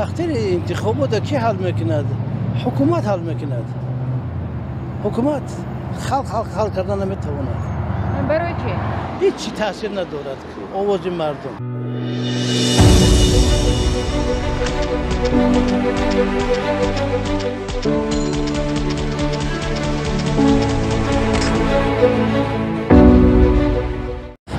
Тақдири интихоботро кӣ ҳал мекунад? Ҳукумат ҳал мекунад. Ҳукумат халқ ҳал карда наметавонад. Барои чӣ? Ҳеҷ чӣ таъсир надорад овози мардум.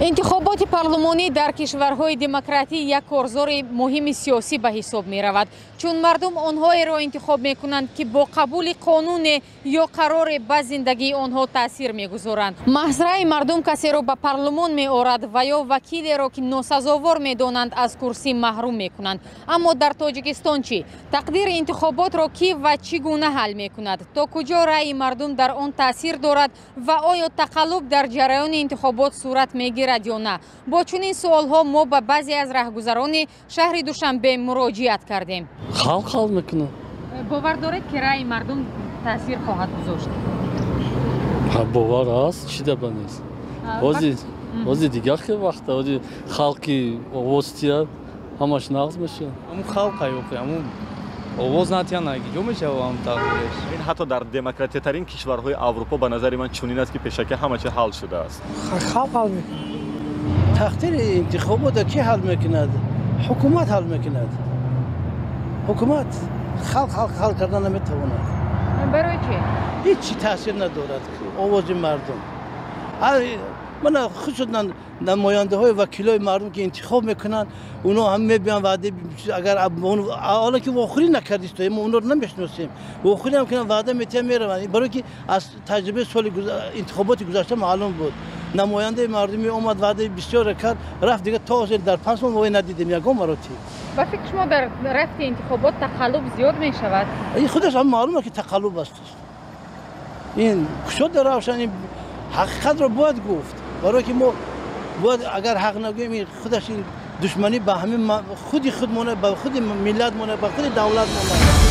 Интихоботи парлумонӣ дар кишварҳои демократӣ як корзори муҳими сиёсӣ ба ҳисоб меравад, чун мардум онҳоеро интихоб мекунанд, ки бо қабули қонуне ё қароре ба зиндагии онҳо таъсир мегузоранд. Маҳз раъи мардум касеро ба парлумон меорад ва ё вакилеро, ки носазовор медонанд, аз курсӣ маҳрум мекунанд. Аммо дар Тоҷикистон чӣ? Тақдири интихоботро кӣ ва чӣ гуна ҳал мекунад? То куҷо раъи мардум дар он таъсир дорад ва оё тақаллуб дар ҷараёни интихобот сурат мегирад ё на? Бо чунин суолҳо мо ба баъзе аз раҳгузарони шаҳри Душанбе муроҷиат кардем. Халқ ҳал мекунад. Бовар доред, ки раъи мардум таъсир хоҳад гузошт? Бовар аст, чӣ даба нест. Ҳозир дигар хел вақта, ҳозир халқи овоз тиҳад, ҳамаш нағз мешавад. Ҳамун халқ аюқи, ҳамун овоз натиҳанд, ҷо мешавад ҳам тағйиреш. Ин ҳатто дар демократиятарин кишварҳои Аврупо ба назари ман чунин аст, ки пешакӣ ҳама чиз ҳал шудааст. Халқ ҳал мекунад. Тақдири интихоботро кӣ ҳал мекунад? Ҳукумат ҳал мекунад. Ҳукумат халқ ҳал карда наметавонад. Барои чӣ? Ҳеҷ чӣ таъсир надорад овози мардум. Мана хусусан намояндаҳои вакилои мардум, ки интихоб мекунанд, онҳо ҳам мебиёнд ваъда, агар ҳоло ки вохӯрӣ накардист, мо онҳоро намешиносем, вохӯрӣ ҳам кунанд, ваъда метиҳанд, мераванд. Барои ки аз таҷрибаи соли интихоботи гузашта маълум буд, намояндаи мардумӣ омад, ваъдаи бисёре кард, рафт, дигар то ҳозир дар 5 сол мо надидем ягон маротиб. Ба фикри шумо дар рафти интихобот тақаллуб зиёд мешавад? Ин худаш ҳам маълум аст, ки тақаллуб аст. Ин кушод равшан, ин ҳақиқатро бояд гуфт. Барои ки мо бояд агар ҳақ нагӯем, ин худаш ин душманӣ ба ҳамин худи худмона, ба худи миллатмона, ба худи давлатмона.